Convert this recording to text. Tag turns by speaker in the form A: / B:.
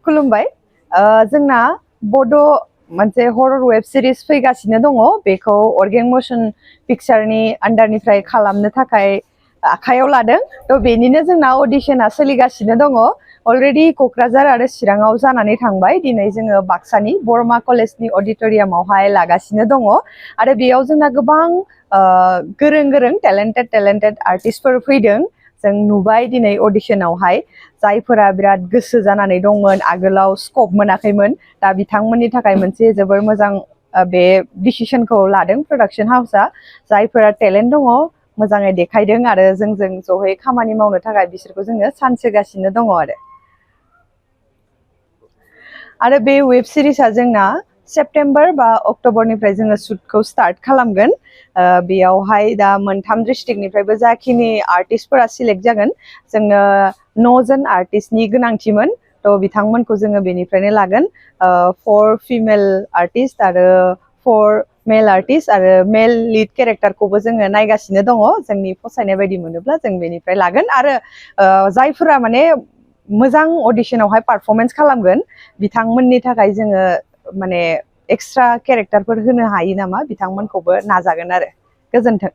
A: खुलुमबाय जोंना बड' मोनसे हरर वेब सिरिज फैगासिनो दङ बेखौ अर्गें मोशन पिक्चारनि आन्डारनिफ्राय खालामनो थाखाय आखायाव लादों थ' बेनिनो जोंना अडिशना सोलिगासिनो दङ अलरेडि क'क्राझार आरो चिराङाव जानानै थांबाय दिनै जोङो बाक्सानि बरमा कलेजनि अडिट'रियामावहाय लागासिनो दङ आरो बेयाव जोंना गोबां गोरों गोरों टेलेन्टेड आर्टिस्टफोर फैदों जों नुबाय दिनै अडिशनावहाय जायफोरा बिराद गोसो जानानै दंमोन आगोलाव स्कप मोनाखैमोन दा बिथांमोननि थाखाय मोनसे जोबोर मोजां बे डिसिसनखौ लादों प्रडाक्शन हाउसआ जायफोरा टेलेन्ट दङ मोजाङै देखायदों आरो जोंजों ज'है खामानि मावनो थाखाय बिसोरखौ जोङो चान्स होगासिनो दङ आरो बे वेब सिरिजआ जोंना सेप्टेम्बर बा अक्ट'बरनिफ्राय जोङो शुटखौ स्टार्ट खालामगोन बेयावहाय दा मोनथाम डिस्ट्रिक्टनिफ्रायबो जाखिनि आर्टिस्टफोरा सिलेक्ट जागोन जोंनो 9 जन आर्टिस्टनि गोनांथिमोन थ' बिथांमोनखौ जोङो बेनिफ्रायनो लागोन 4 फिमेल आर्टिस्ट आरो 4 मेल आर्टिस्ट आरो मेल लिड केरेक्टारखौबो जोङो नायगासिनो दङ जोंनि फसायनाय बायदि मोनोब्ला जों बेनिफ्राय लागोन आरो जायफोरा माने मोजां अडिशनावहाय पारफरमेन्स खालामगोन बिथांमोननि थाखाय जोङो माने एक्सट्रा केरेक्टारफोर होनो हायो नामा बिथांमोनखौबो नाजागोन आरो गोजोन्थों